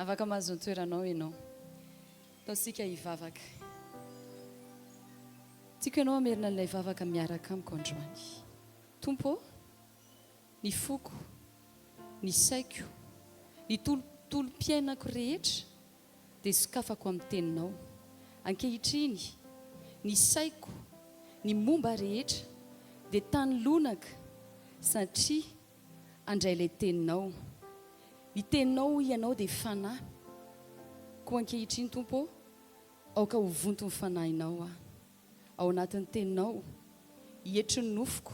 Afaka mahazo ny toeranao ianao. Ataontsika hivavaka. Tiako ianao hamerina an'ilay vavaka miaraka amiko androany. Tompo ô, ny foko, ny saiko, ny tontolom-piainako rehetra dia sokafako amin'ny Teninao. Ankehitriny, ny saiko, ny momba rehetra dia tany lonaka satria handray ilay Teninao. Ny Teninao, hoy Ianao, dia Fanahy. Koa ankehitriny, Tompo ô, aoka ho vonto ny Fanahinao aho. Ao anatin'ny Teninao, hietry ny nofoko,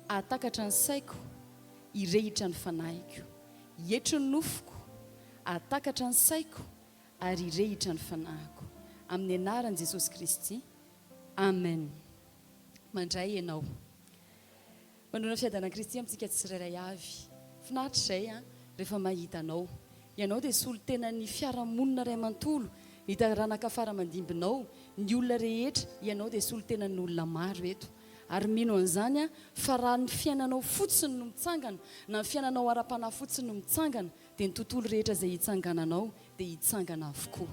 hahatakatra ny saiko, hirehitra ny fanahiko. Hietry ny nofoko, hahatakatra ny saiko, ary hirehitra ny fanahiko. Amin'ny anaran'i Jesosy Kristy. Amen. Mandray ianao. Manona fiadanan'i Kristy amintsika tsirairay avy. Finaritra izay an, rehefa mahita anao. Ianao dia solontenan'ny fiarahamonina iray manontolo, ny taranaka fara aman-dimbinao, ny olona rehetra, ianao dia solontenan'ny olona maro eto. Ary mino an'izany aho fa raha ny fiainanao fotsiny no mitsangana, na ny fiainanao ara-panahy fotsiny no mitsangana, dia ny tontolo rehetra izay hitsangananao dia hitsangana avokoa.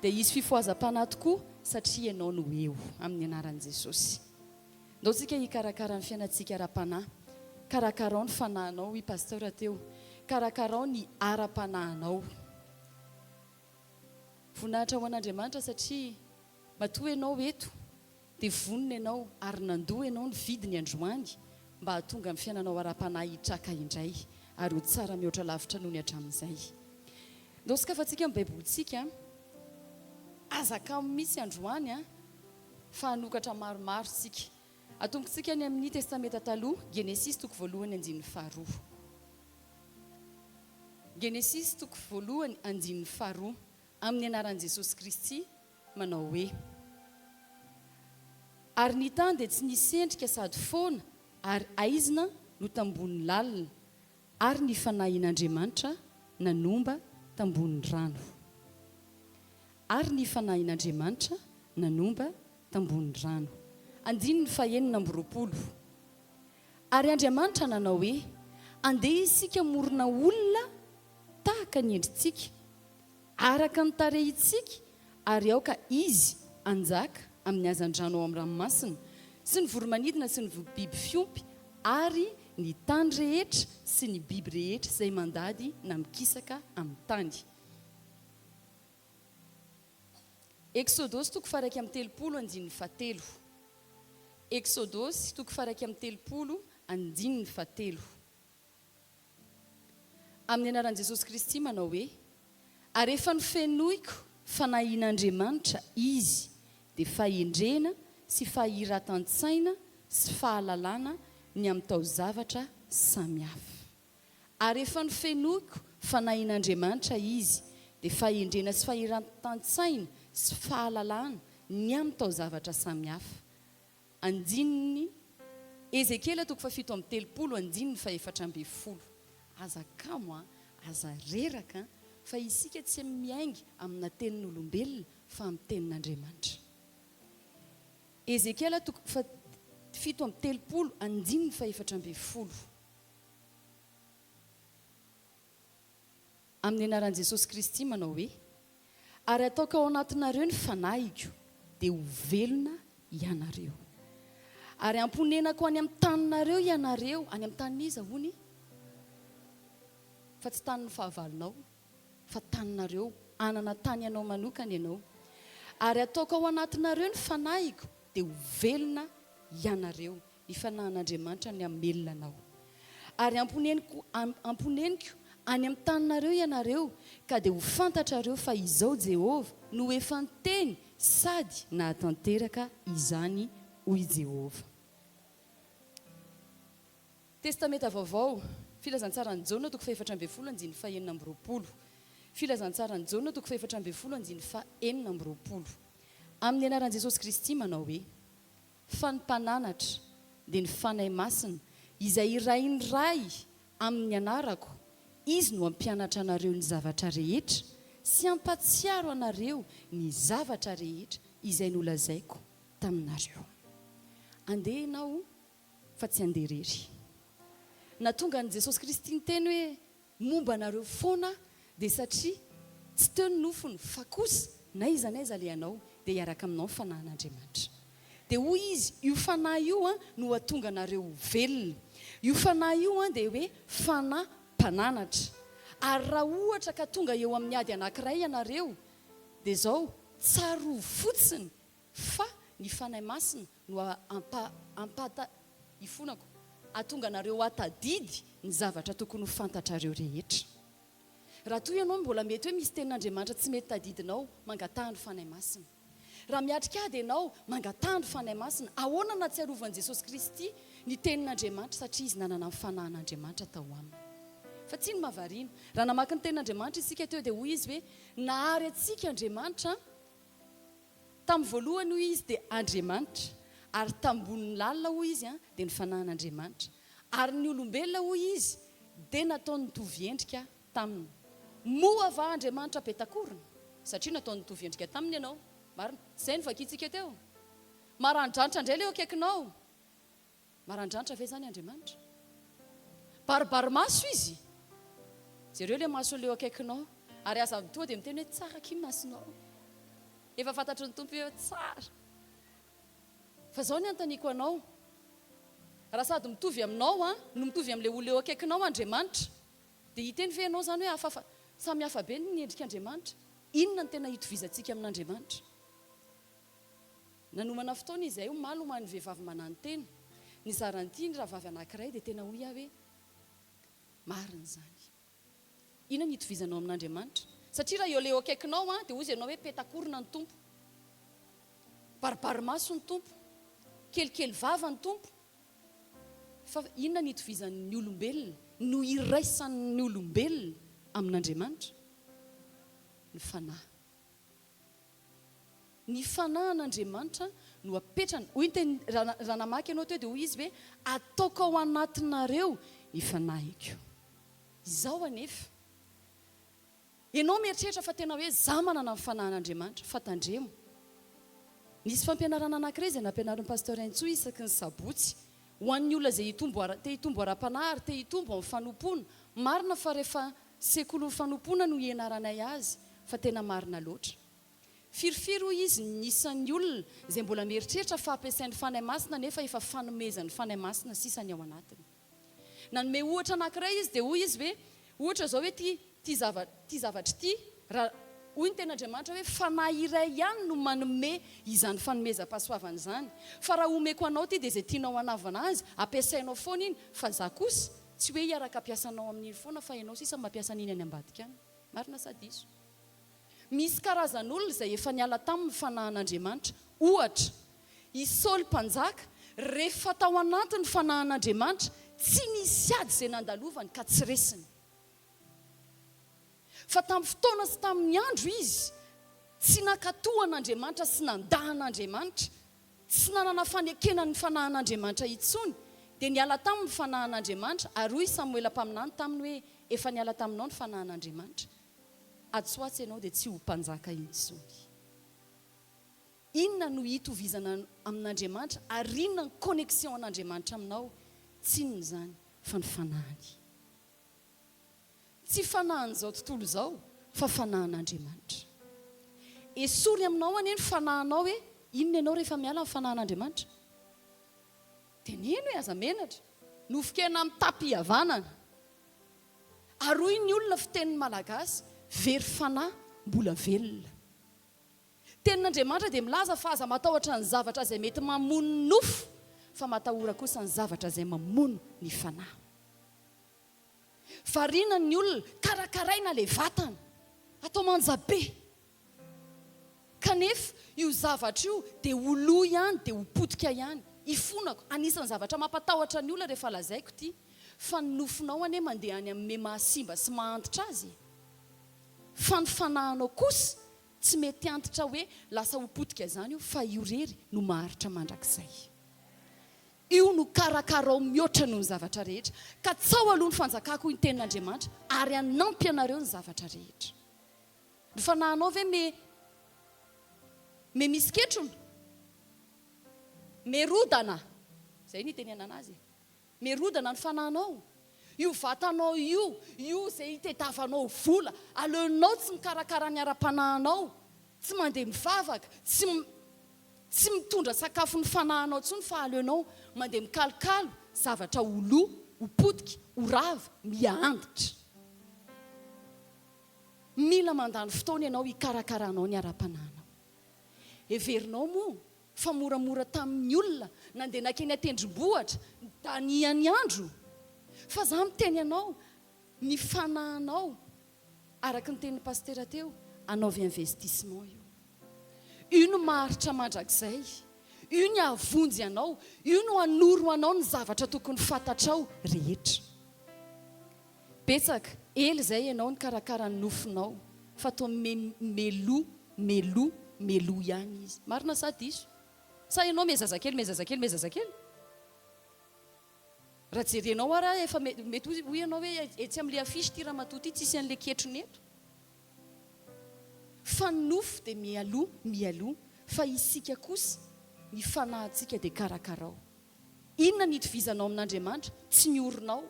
Dia hisy fifohazam-panahy tokoa satria ianao no eo, amin'ny anaran'i Jesosy. Ndao tsika hikarakara ny fiainantsika ara-panahy. Karakarao ny fanahinao hoy Pasteur teo. Karakarao ny ara-panahinao. Voninahitra ho an'Andriamanitra satria matoa ianao eto dia vonona ianao ary nandoa ianao ny vidiny androany mba hahatonga ny fiainanao ara-panahy hitraka indray ary ho tsara mihoatra lavitra noho ny hatramin'izay. Ndao sokafantsika ny Baibolintsika. Aza kamo mihitsy androany an! Fa hanokatra maromaro isika. Atombokintsika any amin'ny Testamenta Taloha, Genesisy toko voalohany andininy faharoa. Genesisy toko voalohany andininy faharoa, amin'ny anaran'i Jesosy Kristy, manao hoe, Ary ny tany dia tsy nisy endrika sady foana ary aizina no tambonin'ny lalina, ary ny Fanahin'Andriamanitra nanomba tambonin'ny rano. Ary ny Fanahin'Andriamanitra nanomba tambony rano. Andininy fahenina amby 20. Ary Andriamanitra nanao hoe, Andeha isika hamorona olona tahaka ny endritsika, araka ny tarehintsika, ary aoka izy hanjaka amin'ny hazandrano ao amin'ny ranomasina, sy ny voro-manidina sy ny biby fiompy ary ny tany rehetra sy ny biby rehetra izay mandady na mikisaka amin'ny tany. Eksodosy toko faha-31 andininy fahatelo. Eksodosy toko faha-31 andininy fahatelo. Amin'ny anaran'i Jesosy Kristy manao hoe, Ary efa nofenoiko fanahian'Andriamanitra izy, dia fahendrena sy fahiratan-tsaina sy fahalalana ny amin'ny taozavatra samihafa. Ary efa nofenoiko Fanahin'Andriamanitra izy, dia fahendrena sy fahiratan-tsaina sy fahalalana ny amin'ny taozavatra samihafa. Andininy, Ezekiela toko fahafito amby 30 andininy faha-14. Aza kamo an, aza reraka an, fa isika tsy miainga amina tenin'olombelona fa amin'ny tenin'Andriamanitra. Ezekiela toko faha-37 andininy faha-14. Amin'ny anaran'i Jesosy Kristy manao hoe, Ary ataoko ao anatinareo ny Fanahiko, dia ho velona ianareo. Ary hamponenako any amin'ny taninareo ianareo, any amin'ny tanin'iza hono? Fa tsy tanin'ny fahavalonao, fa taninareo, hanana tany anao manokana ianao. Ary ataoko ao anatinareo ny Fanahiko, dia ho velona ianareo. Ny Fanahin'Andriamanitra ny hamelona anao. Ary hamponeniko, hamponeniko any amin'ny taninareo ianareo, ka dia ho fantatrareo fa Izaho Jehovah no efa niteny sady nahatanteraka izany, hoy Jehovah. Testamenta Vaovao, Filazantsaran'i Jaona toko fahefatra ambin'ny folo andininy fahenina amby 20. Filazantsaran'i Jaona toko fahefatra ambin'ny folo andininy fahenina amby 20. Amin'ny anaran'i Jesosy Kristy manao hoe. Fa ny Mpananatra, dia ny Fanahy Masina, izay irahin'ny Ray amin'ny anarako, Izy no hampianatra anareo ny zavatra rehetra sy hampahatsiaro anareo ny zavatra rehetra izay nolazaiko taminareo. Andeha ianao fa tsy handeha irery. Nahatonga an'i Jesosy Kristy niteny hoe, Momba anareo foana aho, dia satria. Tsy teo ny nofony, fa kosa, n'aiza n'aiza alehanao, dia hiaraka aminao ny Fanahin'Andriamanitra. Dia hoy izy, io Fanahy io no hahatonga anareo ho velona. Io Fanahy io dia hoe Fanahy mpananatra. Ary raha ohatra ka tonga eo amin'ny ady anankiray ianareo, dia izao, tsarovy fotsiny fa ny Fanahy Masina no hampa, hampata, ifonako, hahatonga anareo hahatadidy ny zavatra tokony ho fantatrareo rehetra. Raha toa ianao mbola mety hoe misy tenin'Andriamanitra tsy mety tadidinao, mangataha ny Fanahy Masina. Raha miatrika ady ianao, mangataha ny Fanahy Masina. Ahoana no nahatsiarovan'i Jesosy Kristy ny tenin'Andriamanitra? Satria Izy nanana ny Fanahin'Andriamanitra tao aminy. Fa tsy ny mahavariana. Raha namaky ny tenin'Andriamanitra isika teo dia hoy Izy hoe, Nahary antsika Andriamanitra, Tamin'ny voalohany hoy izy dia Andriamanitra, ary tambonin'ny lalina hoy izy dia ny fanahin'Andriamanitra. Ary ny olombelona hoy izy dia nataony nitovy endrika taminy. Moa va Andriamanitra petakorona? Satria nataony nitovy endrika taminy ianao. Marina. Izay no vakintsika teo. Maranidranitra indray ilay eo akaikinao. Marandranitra ve izany Andriamanitra? Baribary maso izy. Jereo ilay mason'ilay eo akaikinao ary aza tonga dia miteny hoe tsara akia ny masonao. Efa fantatry ny Tompo hoe tsara. Fa izao ny anontaniako anao, raha sady mitovy aminao an, no mitovy amin'ilay olona eo akaikinao Andriamanitra, dia hiteny ve ianao izany hoe hafahafa, samy hafa be ny endrik'Andriamanitra? Inona no tena itovizantsika amin'Andriamanitra? Nanomana fotoana izahay omaly ho an'ny vehivavy mananontena. Nizara an'ity ny rahavavy anankiray dia tena hoy aho hoe, marina izany. Inona ny itovizanao amin'Andriamanitra? Satria raha eo ilay eo akaikinao an, dia hozy ianao hoe petak'orona ny Tompo. Baribary maso ny Tompo. Kelikely vava ny Tompo. Fa inona ny itovizan'ny olombelona, no iraisan'ny olombelona amin'Andriamanitra? Ny fanahy. Ny fanahin'Andriamanitra no apetrany. Hoy ny teny, raha namaky ianao teo dia hoy Izy hoe, Ataoko ao anatinareo ny fanahiko. Izao anefa, ianao mieritreritra fa tena hoe izaho manana ny fanahin'Andriamanitra, fa tandremo. Nisy fampianarana anankiray izay nampianarin'i Pasteur Haintsoa isaky ny sabotsy, ho an'ny olona izay hitombo ara, te hitombo ara-panahy ary te hitombo amin'ny fanompoana. Marina fa rehefa sekolin'ny fanompoana no ianaranay azy, fa tena marina loatra. Firifiry hoy izy ny isan'ny olona izay mbola mieritreritra fa ampiasain'ny Fanahy Masina nefa efa fanomezan'ny Fanahy Masina sisa ny ao anatiny. Nanome ohatra anankiray izy dia hoy izy hoe, ohatra izao hoe ity ity zava ity zavatra ity raha hoy ny tenin'Andriamanitra hoe Fanahy iray ihany no manome izany fanomezam-pahasoavana izany fa raha omeko anao ity dia izay tianao hanavana azy ampiasainao foana iny fa za kosa tsy hoe hiaraka hampiasa anao amin'iny foana fa ianao sisa mampiasa an'iny any ambadika any. Marina sa diso? Misy karazan'olona izay efa niala taminy ny fanahin'Andriamanitra. Ohatra, i Saoly Mpanjaka, rehefa tao anatiny ny fanahin'Andriamanitra, tsy nisy ady izay nandalovany ka tsy resiny. Fa tamin'ny fotoana sy tamin'ny andro izy tsy nankatò an'Andriamanitra sy nandà an'Andriamanitra, tsy nanana fanekena ny fanahin'Andriamanitra intsony, dia niala taminy ny fanahin'Andriamanitra, ary hoy i Samoela mpaminany taminy hoe, Efa niala taminao ny fanahin'Andriamanitra. Atsy ho atsy ianao dia tsy ho mpanjaka intsony. Inona no hitovizana amin'Andriamanitra ary inona ny connexion an'Andriamanitra aminao? Tsy inona izany fa ny fanahiny. Tsy fanahin'izao tontolo izao fa fanahin'Andriamanitra. Esory aminao anie ny fanahinao hoe inona ianao rehefa miala ny fanahin'Andriamanitra? Teneno e, aza menatra. Nofon-kena mitam-pihavanana. Ary hoy ny olona fitenin'ny Malagasy, very fanahy mbola velona. Tenin'Andriamanitra dia milaza fa aza matahotra ny zavatra izay mety mamono ny nofo, fa matahora kosa ny zavatra izay mamono ny fanahy. Variana ny olona, karakaraina ilay vatana, atao manja be. Kanefa io zavatra io dia ho lo ihany, dia ho potika ihany. Ifonako, anisan'ny zavatra mampatahotra ny olona rehefa lazaiko ity, fa ny nofonao anie mandeha any amin'ny me mahasimba sy mahantitra azy e! Fa ny fanahinao kosa tsy mety antitra hoe lasa ho potika izany io fa io irery no maharitra mandrakizay. Io no karakarao mihoatra noho ny zavatra rehetra. Katsaho aloha ny fanjakako hoy ny tenin'Andriamanitra ary hanampy anareo ny zavatra rehetra. Ny fanahinao ve me me misy ketrona? Me rodana? Zay ny itenenana azy e. Me rodana ny fanahinao. Io vatanao io, io izay itediavanao vola, aleonao tsy mikarakara ny ara-panahinao, tsy mandeha mivavaka, tsy tsy mitondra sakafo ny fanahinao intsony fa aleonao mandeha mikalokalo zavatra ho lo, ho potika, ho rava, miha-antitra. Mila mandany fotoana ianao hikarakaranao ny ara-panahinao. Heverinao moa fa moramora tamin'ny olona nandeha nankeny an-tendrombohitra nidaniany andro? Fa za miteny anao, ny fanahinao, araka ny tenin'i Pasitera teo, anaovy investissement io. Io no maharitra mandrakizay, io ny hahavonjy anao, io no hanoro anao ny zavatra tokony fantatrao rehetra. Betsaka, ela izay ianao nikarakara ny nofonao fa toa me melo melo melo ihany izy. Marina sa diso? Sa ianao me zazakely me zazakely me zazakely? Raha jerenao ara efa mety hoy ianao hoe etsy amin'ilay affiche ity ramatoa ity tsisy an'ilay ketrona eto. Fa ny nofo dia mialoha mialoha fa isika kosa ny fanahintsika dia karakarao. Inona ny itovizanao amin'Andriamanitra? Tsy ny oronao,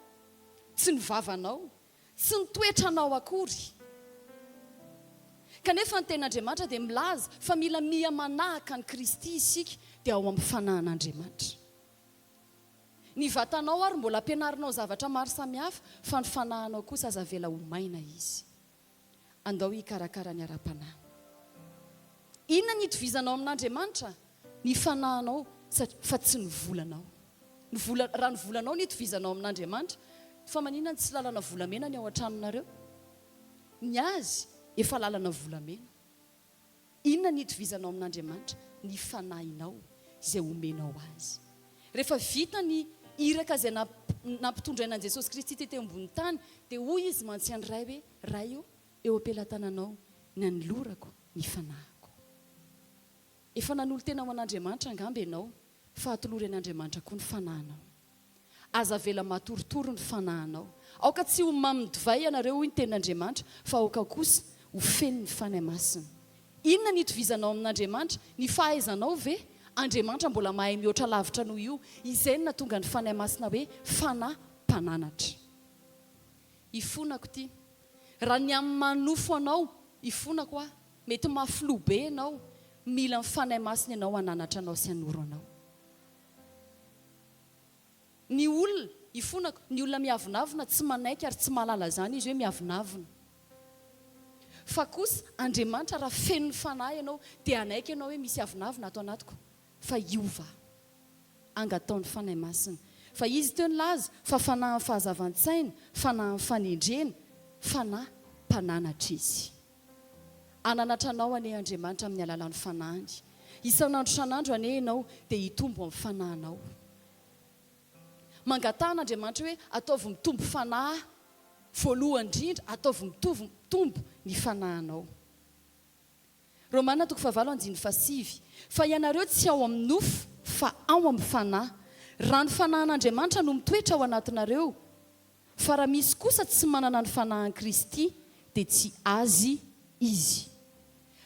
tsy ny vavanao, tsy ny toetranao akory. Kanefa ny Tenin'Andriamanitra dia milaza fa mila miha manahaka an'i Kristy isika, dia ao amin'ny fanahin'Andriamanitra. Ny vatanao ary mbola ampianarinao zavatra maro samihafa, fa ny fanahinao kosa aza avela ho maina izy. Andao hikarakara ny ara-panahy. Inona ny itovizanao amin'Andriamanitra? Ny fanahinao fa tsy ny volanao. Ny vola, raha ny volanao no itovizanao amin'Andriamanitra, fa maninona no tsy lalana volamena ny ao an-tranonareo? Ny azy efa lalana volamena. Inona ny itovizanao amin'Andriamanitra? Ny fanahinao izay omenao Azy. Rehefa vita ny iraka izay nampitondraina an'i Jesosy Kristy tety ambony tany, dia hoy Izy mantsy an'ny Ray hoe, Ray ô, eo am-pelatananao ny anolorako ny fanahiko. Efa nanolo-tena ho an'Andriamanitra angamba ianao, fa atolory an'Andriamanitra koa ny fanahinao. Aza avela matoritory ny fanahinao. Aoka tsy ho mamin'ny divay ianareo, hoy ny Tenin'Andriamanitra, fa aoka kosa ho feno ny Fanahy Masina. Inona ny itovizanao amin'Andriamanitra? Ny fahaizanao ve? Andriamanitra mbola mahay mihoatra lavitra noho io. Izay no nahatonga ny Fanahy Masina hoe Fanahy Mpananatra. Ifonako ity. Raha ny amin'ny maha nofo anao, ifonako aho. Mety mafy loha be ianao. Mila ny Fanahy Masina ianao hananatra anao sy hanoro anao. Ny olona, ifonako, ny olona miavonavona tsy manaiky ary tsy mahalala izany izy hoe miavonavona. Fa kosa Andriamanitra raha feno ny Fanahy ianao dia hanaiky ianao hoe misy avonavona ato anatiko fa hiova. Angatao ny Fanahy Masina. Fa Izy teo nilaza fa Fanahin'ny fahazavan-tsaina, Fanahin'ny fanendrena, Fanahy mpananatra Izy. Hananatra anao anie Andriamanitra amin'ny alalan'ny Fanahiny. Isan'andro isan'andro anie ianao dia hitombo amin'ny fanahinao. Mangataha an'Andriamanitra hoe ataovy mitombo fanahy aho. Voalohany indrindra ataovy mitovy mitombo ny fanahinao. Romana toko fahavalo andininy fahasivy, Fa ianareo tsy ao amin'ny nofo fa ao amin'ny fanahy, raha ny fanahin'Andriamanitra no mitoetra ao anatinareo, Fa raha misy kosa tsy manana ny Fanahin'i Kristy, dia tsy Azy izy.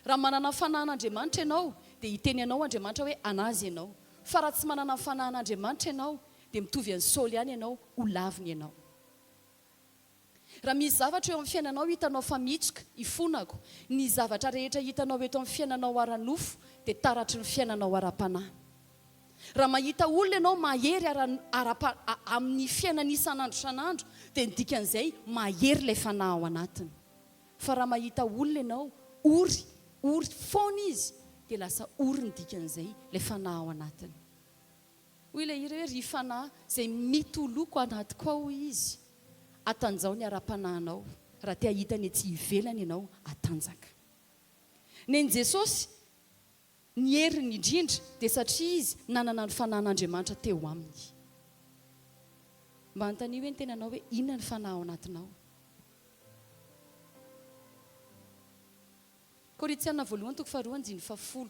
Raha manana ny Fanahin'Andriamanitra ianao, dia hiteny anao Andriamanitra hoe an'Azy ianao. Fa raha tsy manana ny Fanahin'Andriamanitra ianao, dia mitovy an'i Saoly ihany ianao, ho laviny ianao. Raha misy zavatra eo amin'ny fiainanao hitanao fa mitsoka, ifonako, ny zavatra rehetra hitanao eto amin'ny fiainanao ara-nofo dia taratry ny fiainanao ara-panahy. Raha mahita olona ianao mahery ara ara amin'ny fiainany isan'andro isan'andro dia ny dikan'izay mahery ilay fanahy ao anatiny. Fa raha mahita olona ianao ory ory foana izy dia lasa ory ny dikan'izay ilay fanahy ao anatiny. Hoy ilay hira hoe ry fanahy izay mitoloko anatiko ao hoy izy, atanjao ny ara-panahinao raha te hahita ny etsy ivelany ianao atanjaka. Nen'i Jesosy Ny heriny indrindra dia satria izy nanana ny Fanahin'Andriamanitra teo aminy. Mba anontanio hoe ny tenanao hoe inona ny fanahy ao anatinao. Korintiana voalohany toko faharoa andininy fahafolo.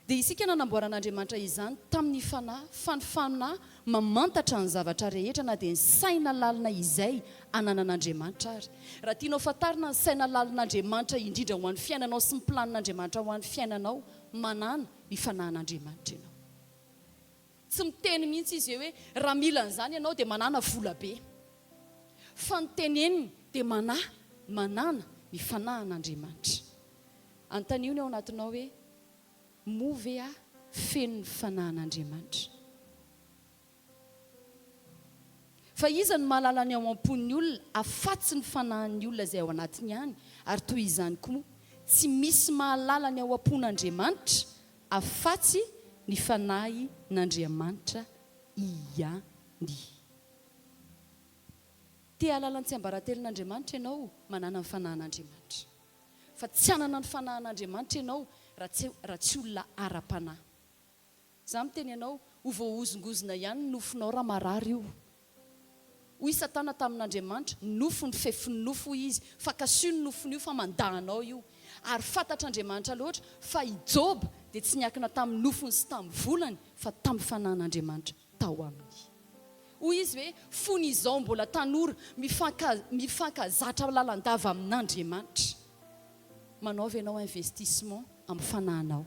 Dia isika nanamboaran'Andriamanitra izany tamin'ny fanahy, fa ny fanahy mamantatra ny zavatra rehetra na dia ny saina lalina izay ananan'Andriamanitra ary. Raha tianao fantarina ny saina lalin'Andriamanitra indrindra ho an'ny fiainanao sy ny planin'Andriamanitra ho an'ny fiainanao, manàna ny fanahin'Andriamanitra ianao. Tsy miteny mihitsy izy hoe raha mila an'izany ianao dia manàna vola be. Fa ny teneniny dia manahy, manana ny fanahin'Andriamanitra. Anontanio ny ao anatinao hoe, Moa ve aho feno ny fanahin'Andriamanitra? Fa iza no mahalala ny ao am-pon'ny olona afatsy ny fanahin'ny olona izay ao anatiny ihany? Ary toy izany koa, tsy misy mahalala ny ao am-pon'Andriamanitra afatsy ny fanahin'Andriamanitra ihany. Te hahalala ny tsiambaratelon'Andriamanitra ianao, manàna ny fanahin'Andriamanitra. Fa tsy hanana ny fanahin'Andriamanitra ianao raha tsy raha tsy olona ara-panahy. Za miteny anao, ho voahozongozona ihany ny nofonao raha marary io. Hoy Satana tamin'Andriamanitra, nofo ny fefin'ny nofo hoy izy, fa kasio ny nofon'io fa mandà anao io. Ary fantatr'Andriamanitra loatra fa i Joba dia tsy niankina tamin'ny nofony sy tamin'ny volany fa tamin'ny fanahin'Andriamanitra tao aminy. Hoy izy hoe, fony izao mbola tanora, mifanka, mifankazatra lalandava amin'Andriamanitra. Manaova ianao investissement amin'ny fanahinao.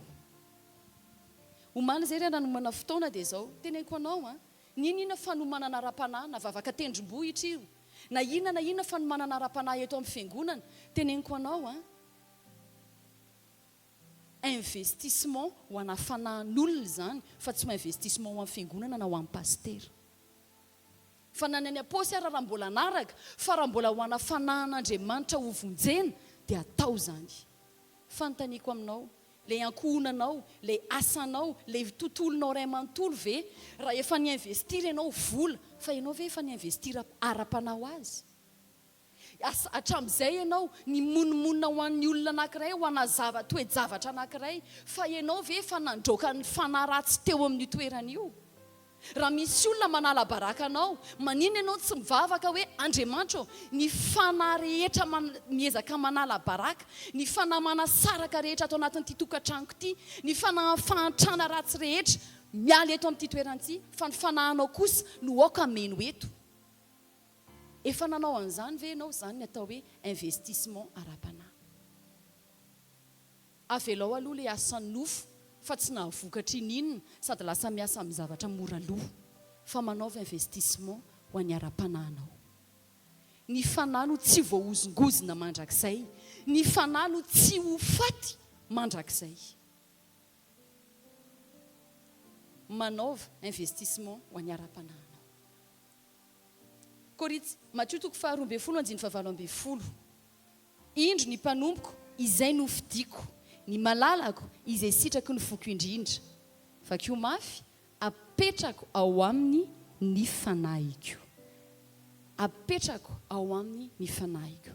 Omaly izay raha nanomana fotoana dia izao, teneniko anao an, n'inon'inona fanomanana ara-panahy, na vavaka tendrombohitra io, na inona na inona fanomanana ara-panahy eto amin'ny fiangonana, teneniko anao an, investissement ho ana fanahin'olona izany fa tsy ho investissement ho an'ny fiangonana na ho an'ny pasitera. Fa na ny any am-paosy ara raha mbola hanaraka, fa raha mbola ho ana fanahin'Andriamanitra ho vonjena dia atao izany. Fanontaniako aminao, Ilay ankohonanao, ilay asanao, ilay tontolonao iray manontolo ve raha efa ni-investir ianao vola fa ianao ve efa ni-investir ara-panahy ho azy? Asa hatramin'izay ianao nimonomonona ho an'ny olona anankiray, ho ana zava, toe-javatra anankiray fa ianao ve efa nandroaka ny fanahy ratsy teo amin'io toerana io? Raha misy olona manala baraka anao, maninona ianao tsy mivavaka hoe, Andriamanitra ô, ny fanahy rehetra miezaka manala baraka, ny fanahy manasaraka rehetra ato anatin'ity tokantranoko ity, ny fanahin'ny fahantrana ratsy rehetra, miala eto amin'ity toerana ity, fa ny fanahinao kosa no aoka hameno eto. Efa nanao an'izany ve ianao? Izany ny atao hoe investissement ara-panahy. Avelao aloha le asan'ny nofo fa tsy nahavokatra ininona sady lasa miasa amin'ny zavatra mora loha fa manaova investissement ho an'ny ara-panahinao. Ny fanahy no tsy voahozongozona mandrakizay, ny fanahy no tsy ho faty mandrakizay. Manaova investissement ho an'ny ara-panahinao. Korint. Matio toko faha 12 andininy faha 18. Indro ny mpanompoko izay nofidiko, ny malalako izay sitraky ny foko indrindra. Vakio mafy, Apetrako ao aminy ny fanahiko. Apetrako ao aminy ny fanahiko.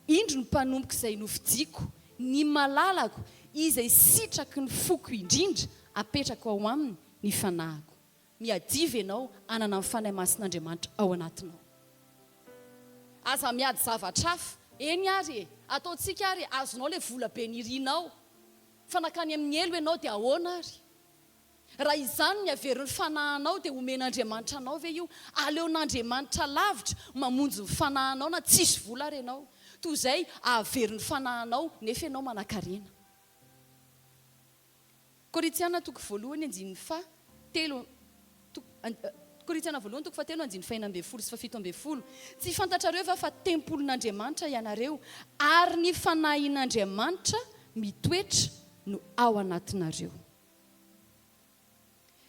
Indro ny mpanompoko izay nofidiko, ny malalako izay sitraky ny foko indrindra, apetrako ao aminy ny fanahiko. Miadiva ianao hanana ny Fanahy Masin'Andriamanitra ao anatinao. Aza miady zavatra hafa. Eny ary e! Ataontsika ary e! Azonao ilay vola be nirinao. Fa nankany amin'ny helo ianao dia ahoana ary? Raha izany ny averin'ny fanahinao dia omen'Andriamanitra anao ve io? Aleon'Andriamanitra lavitra mamonjy ny fanahinao na tsisy vola ary ianao. Toy izay ahaverin'ny fanahinao nefa ianao manankarena. Korintiana toko voalohany andininy faha telo Korintiana voalohany toko fahatelo andininy fahenina ambin'ny folo sy fahafito ambin'ny folo Tsy fantatrareo va fa tempolin'Andriamanitra ianareo, ary ny Fanahin'Andriamanitra mitoetra no ao anatinareo?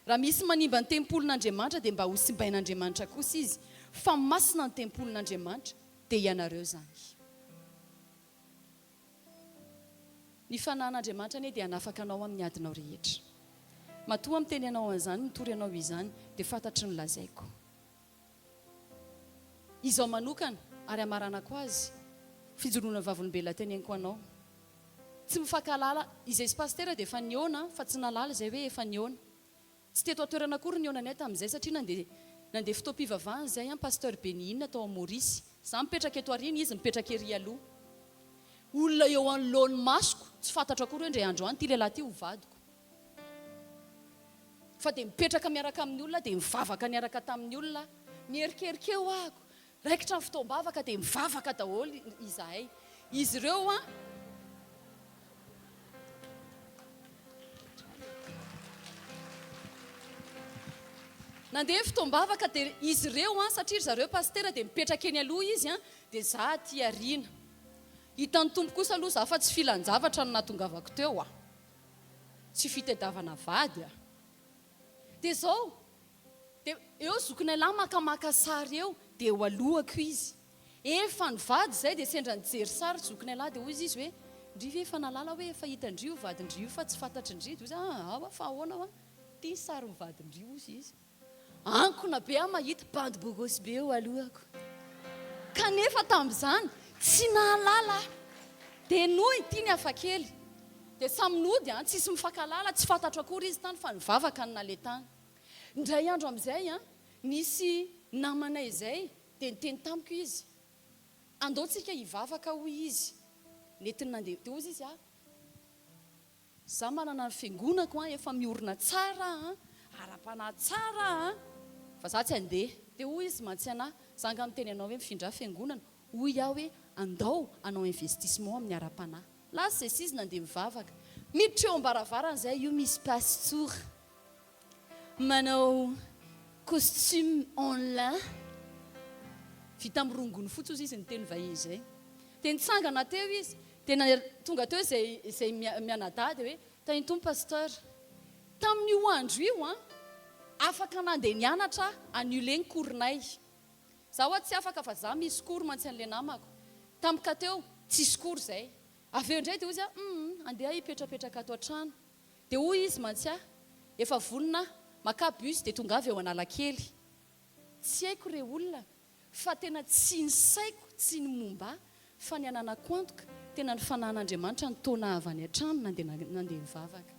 Raha misy manimba ny tempolin'Andriamanitra dia mba hosimbain'Andriamanitra kosa izy, fa masina ny tempolin'Andriamanitra, dia ianareo izany. Ny fanahin'Andriamanitra anie dia hanafaka anao amin'ny adinao rehetra. Matoa miteny anao an'izany, mitory anao izany, dia fantatry ny lazaiko. Izao manokana, ary hamaranako azy, fijoroana vavolombelona teneniko anao. Tsy mifankahalala, izay sy pasitera dia efa nihaona fa tsy nahalala izay hoe efa nihaona. Tsy teto an-toerana akory ny nihaonanay tamin'izay satria nandeha nandeha fotoam-pivavahana izay an Pasteur Benny Hinn tao Maurice. Za mipetraka eto aoriana, izy mipetraka ery aloha. Olona eo anoloan'ny masoko, tsy fantatro akory hoe indray andro any ity lehilahy ity ho vadiko. Fa dia mipetraka miaraka amin'ny olona aho, dia mivavaka niaraka tamin'ny olona aho. Mierikerika eo ahako. Raikitra ny fotoam-bavaka dia mivavaka daholo izahay. Izy ireo an. Nandeha ny fotoam-bavaka dia izy ireo an, satria ry zareo pasitera dia mipetraka eny aloha izy an, dia za aty aoriana. Hitan'ny Tompo kosa aloha za fa tsy filan-javatra no nahatongavako teo a. Tsy fitedavana vady a. Dia izao, dia eo zokinay lahy makamaka sary eo, dia eo alohako izy. Efa nivady izay dia sendra nijery sary zokinay lahy dia hoy izy hoe, ndry ve efa nahalala hoe efa hitan-dry io vadin-dry io fa tsy fantatry-ndry? Dia hoy izy, aa fa ahoana hoa? Ity ny sarin'ny vadin-dry hozy izy. Ankona be aho mahita bandy bogosy be eo alohako. Kanefa tamin'izany tsy nahalala aho. Dia noho ity ny hafakely. Dia samy nody an, tsisy mifankahalala, tsy fantatro akory izy tany fa nivavaka no naleha tany. Indray andro amin'izay an, nisy namanay izay dia niteny tamiko izy, andao tsika hivavaka hoy izy. Nentiny nandeha, dia hozy izy ah, Za manana ny fiangonako an, efa miorina tsara an, ara-panahy tsara an, fa za tsy handeha. Dia hoy izy mantsy anah, za angaha miteny anao hoe mifindrà fiangonana, hoy aho hoe andao hanao investissement amin'ny ara-panahy. Lasa izay sy izy nandeha nivavaka. Miditra eo am-baravarana izay io misy pastora manao costume en lin vita amin'ny rongony fotsy hozy izy niteny vahiny izay. Dia nitsangana teo izy, Dia tonga teo izay izay mianadahy dia hoe, Tahin'ny Tompo Pasteur. Tamin'io andro io an, afaka nandeha nianatra aho, annulé ny cours-nay. Za ho'a tsy afaka fa za misy cours mantsy an'ilay namako. Tampoka teo, tsisy cours izay. Avy eo indray dia hoy izy aho, hum, andeha aho hipetrapetraka ato an-trano. Dia hoy izy mantsy ahy, efa vonona aho, makà bus dia tongava eo Analakely. Tsy haiko re olona Fa tena tsy ny saiko, tsy ny momba ahy, fa ny ananako antoka, tena ny fanahin'Andriamanitra nitaona ahy avy any an-trano nandeha nandeha nivavaka.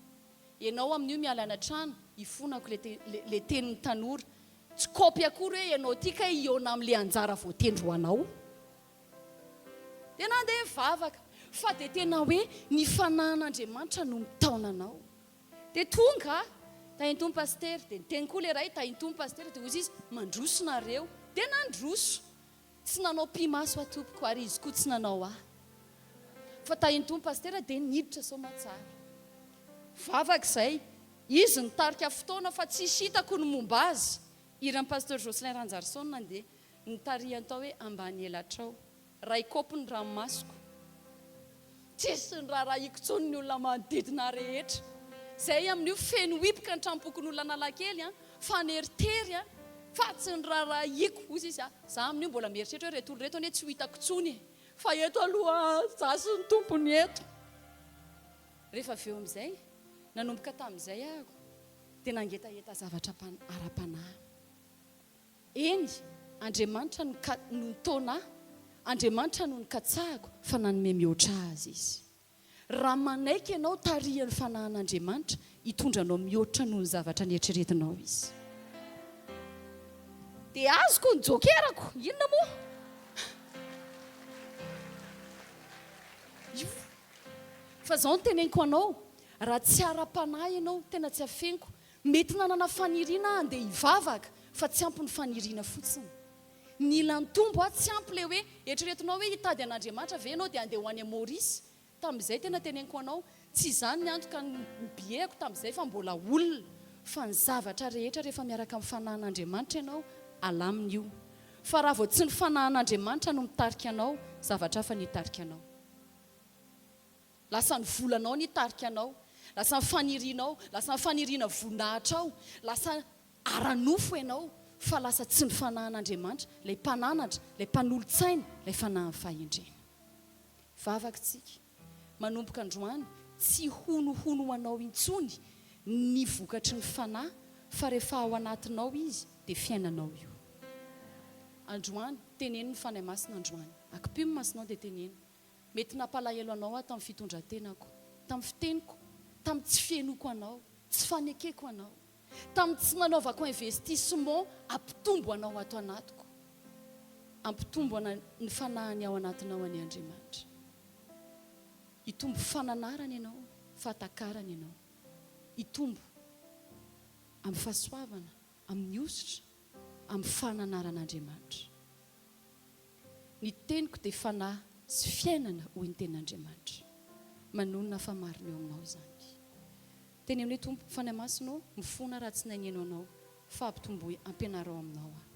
Ianao amin'io miala any an-trano, ifonako le le tenin'ny tanora. Tsy kopy akory hoe ianao ity kay hihaona amin'le anjara voatendry ho anao. Dia nandeha nivavaka. Fa dia tena hoe ny fanahin'Andriamanitra no mitaona anao. Dia tonga aho, Tahin'ny Tompo Pasitera. Dia niteny koa ilay ray, Tahin'ny Tompo Pasitera. Dia hoy izy, Mandroso nareo. Dia nandroso. Tsy nanao pi-maso aho tompoko, ary izy koa tsy nanao ahy. Fa Tahin'ny Tompo Pasitera dia niditra soamatsara. Vavaka izay. Izy nitarika fotoana fa tsisy hitako ny momba azy. Hiran'i Pasteur Jocelyn Ranjarison nandeha. Nitarihany tao hoe Ambany elatrao. Ray kaopy ny ranomasoko. Tsisy niraharahiako intsony ny olona manodidina ahy rehetra. Izay amin'io feno hipoka ny tranompokonolona Analakely an, faneritery an, fa tsy niraharahiako, hoy izy a. Za amin'io mbola mieritreritra hoe ireto olona ireto anie tsy ho hitako intsony e. Fa eto aloha za sy ny tompony eto. Rehefa avy eo amin'izay, nanomboka tamin'izay aho dia nangetaheta zavatra ara-panahy. Eny, Andriamanitra no ka, no nitaona ahy, Andriamanitra no nikatsahako, fa nanome mihoatra azy Izy. Raha manaiky ianao tarihan'ny Fanahin'Andriamanitra, hitondra anao mihoatra noho ny zavatra neritreretinao Izy. Dia azoko ny jokerako, inona moa? Io. Fa izao no teneniko anao, raha tsy ara-panahy ianao, tena tsy afeniko, Mety nanana faniriana aho handeha hivavaka fa tsy ampy ny faniriana fotsiny. Nila nitombo aho, tsy ampy ilay hoe eritreretinao hoe hitady an'Andriamanitra ve ianao dia handeha ho any Maurice. Tamin'izay tena teneniko anao, tsy izany ny antoka ny billet-ko tamin'izay fa mbola olona. Fa ny zavatra rehetra rehefa miaraka amin'ny fanahin'Andriamanitra ianao, alamina io. Fa raha vao tsy ny fanahin'Andriamanitra no mitarika anao, zavatra hafa ny hitarika anao. Lasa ny volanao ny hitarika anao, lasa ny fanirianao, lasa ny faniriana voninahitrao, lasa ara-nofo ianao fa lasa tsy ny fanahin'Andriamanitra, ilay mpananatra, ilay mpanolotsaina, ilay fanahin'ny fahendrena. Vavaka tsika. Manomboka androany, tsy honohono ho anao intsony ny vokatry ny fanahy fa rehefa ao anatinao izy dia fiainanao io. Androany, teneno ny Fanahy Masina androany. Akipio ny masonao dia teneno. Mety nampalahelo anao aho tamin'ny fitondran-tenako, tamin'ny fiteniko, tamin'ny tsy fihainoako anao, tsy fanekeko anao, tamin'ny tsy nanaovako investissement hampitombo anao ato anatiko. Hampitombo ny fanahiny ao anatinao anie Andriamanitra. Hitombo fananarana ianao, fahatakarana ianao. Hitombo amin'ny fahasoavana, amin'ny hosotra, amin'ny fananaran'Andriamanitra. Ny teniko dia fanahy sy fiainana hoy ny tenin'Andriamanitra. Manonona fa marina eo aminao izany. Teneno hoe Tompo, Fanahy Masina ô, mifona raha tsy nagneno Anao. Fa ampitomboy ampianaro ao aminao aho.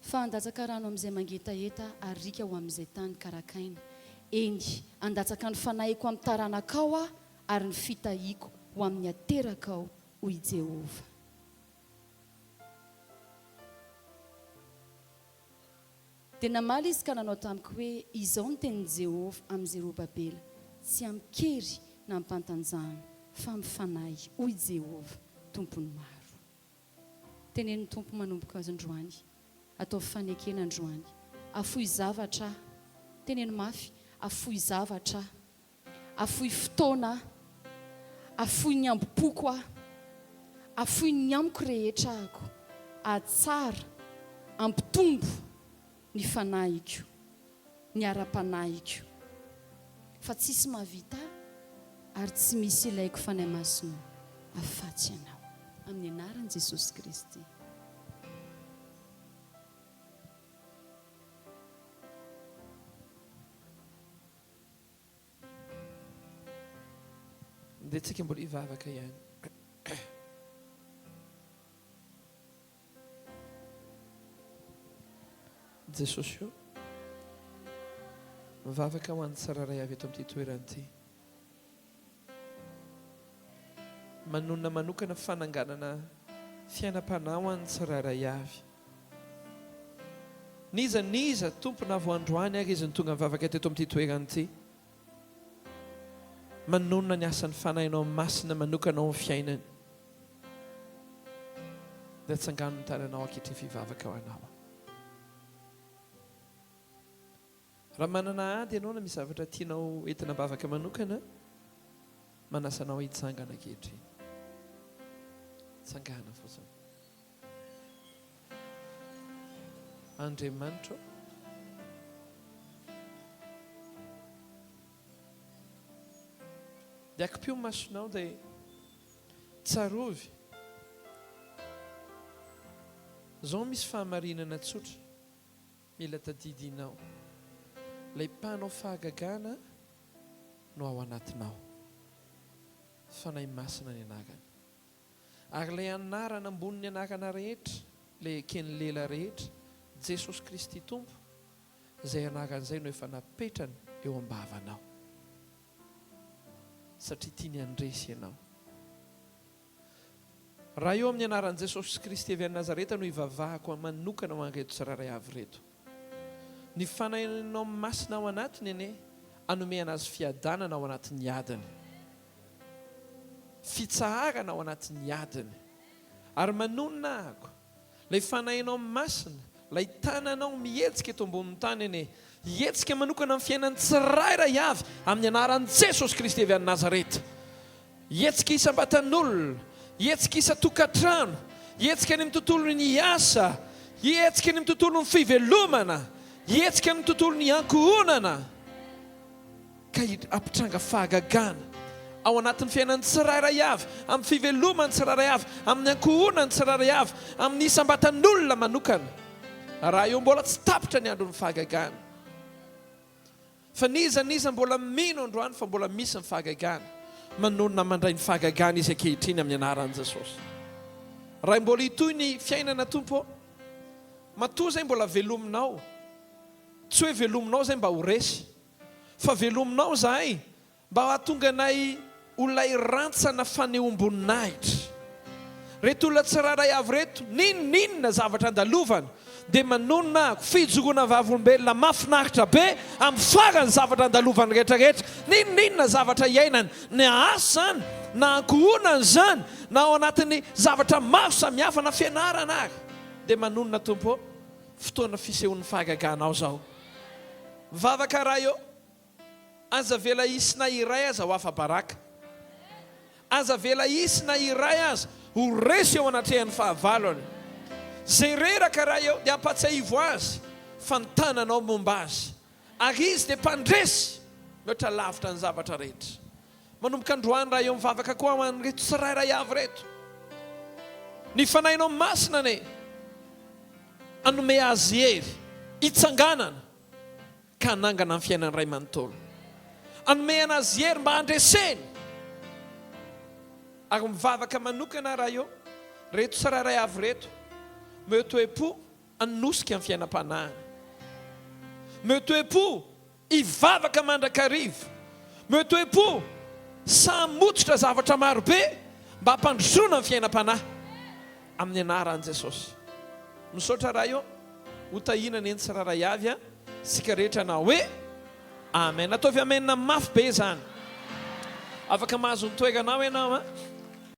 Fa handatsaka rano amin'izay mangetaheta ary riaka ho amin'izay tany karakaina. Eny, handatsaka ny fanahiko amin'ny taranakao aho ary ny fitahiako ho amin'ny aterakao, hoy i Jehovah. Dia namaly izy ka nanao tamiko hoe, Izao no tenin'i Jehovah amin'i Zerobabela, Tsy amin-kery na amim-pantanjahana, fa amin'ny fanahy, hoy i Jehovah, Tompon'ny maro. Tenenin'ny Tompo manomboka azy androany. Ataovy fanekena androany. Afoy zavatra aho. Teneno mafy, afoy zavatra aho. Afoy fotoana aho. Afoy ny hambom-poko aho. Afoy ny amiko rehetra ahako. Ahatsara, hampitombo ny fanahiko, ny ara-panahiko. Fa tsisy mahavita ahy ary tsy misy ilaiko Fanahy Masina afatsy Ianao. Amin'ny anaran'i Jesosy Kristy. Dia tsika mbola hivavaka ihany. Jesosy o, mivavaka ho an'ny tsirairay avy eto amin'ity toerana ity. Manonona manokana fananganana fiainam-panahy ho an'ny tsirairay avy. N'iza n'iza Tompo na vao androany ary izy no tonga nivavaka teto amin'ity toerana ity. Manonona ny asan'ny Fanahinao Masina manokana ao amin'ny fiainany. Dia tsangano ny tananao ankehitriny fivavaka ho anao. Raha manana ady ianao na misy zavatra tianao entina am-bavaka manokana, manasa anao hitsangana ankehitriny. Tsangana fotsiny. Andriamanitra ô. Dia akipio ny masonao dia tsarovy. Izao misy fahamarinana tsotra mila tadidinao. Ilay mpanao fahagagana no ao anatinao. Fanahy Masina ny anarany. Ary ilay anarana ambonin'ny anarana rehetra, ilay eken'ny lela rehetra, Jesosy Kristy Tompo, izay anarana izay no efa napetrany eo am-bavanao. Satria tiany handresy ianao. Raha eo amin'ny anaran'i Jesosy Kristy avy any Nazareta no ivavahako manokana ho an'ireto tsirairay avy ireto. Ny Fanahinao Masina ao anatiny anie hanome anazy fiadanana ao anatin'ny adiny. Fitsaharana ao anatin'ny adiny. Ary manonona ahako, ilay Fanahinao Masina, ilay tananao mihetsika eto ambonin'ny tany anie, hihetsika manokana amin'ny fiainan'ny tsirairay avy amin'ny anaran'i Jesosy Kristy avy any Nazareta. Hihetsika isam-batan'olona, hihetsika isan-tokantrano, hihetsika any amin'ny tontolon'ny asa, hihetsika any amin'ny tontolon'ny fivelomana, hihetsika any amin'ny tontolon'ny ankohonana. ka hampitranga fahagagana ao anatin'ny fiainan'ny tsirairay avy, amin'ny fiveloman'ny tsirairay avy, amin'ny ankohonan'ny tsirairay avy, amin'ny isam-batan'olona manokana. Raha eo mbola tsy tapitra ny andron'ny fahagagana. Fa n'iza n'iza mbola mino androany fa mbola misy ny fahagagana, manonona mandray ny fahagagana izy ankehitriny amin'ny anaran'i Jesosy. Raha mbola hitohy ny fiainana Tompo ô, matoa izay mbola velominao, tsy hoe velominao izay mba ho resy, Fa velominao izahay mba hahatonga anay ho ilay rantsana fanehoam-boninahitra. Reto olona tsirairay avy ireto, n'inon'inona zavatra andalovana, dia manonona ahako fijoroana vavolombelona mahafinaritra be amin'ny farany zavatra andalovany rehetra rehetra, n'inon'inona zavatra iainany, na asa izany, na ankohonana izany, na ao anatin'ny zavatra maro samihafa, na fianarana ary. Dia manonona Tompo ô, fotoana fisehoan'ny fahagaganao izao. Mivavaka Ray ô, aza avela hisy na iray aza ho afa-baraka. Aza avela hisy na iray aza ho resy eo anatrehan'ny fahavalony. Izay reraka Ray ô, dia ampatsiahivo azy fa ny tananao momba azy, ary izy dia mpandresy mihoatra lavitra ny zavatra rehetra. Manomboka androany Ray ô, mivavaka koa ho an'ireto tsirairay avy ireto. Ny Fanahinao Masina anie hanome azy hery hitsanganana ka hanangana ny fiainany iray manontolo. Hanome anazy hery mba handreseny. Ary mivavaka manokana Ray ô, reto tsirairay avy reto, meo toe-po hanosika ny fiainam-panahiny. Meo toe-po hivavaka mandrakariva. Meo toe-po sahy hamototra zavatra marobe mba hampandrosoana ny fiainam-panahy. Amin'ny anaran'i Jesosy. Misaotra Ray ô, ho tahiana anie ny tsirairay avy a, isika rehetra na hoe Amen. Ataovy Amen mafy be izany. Afaka mahazo ny toeranao ianao a.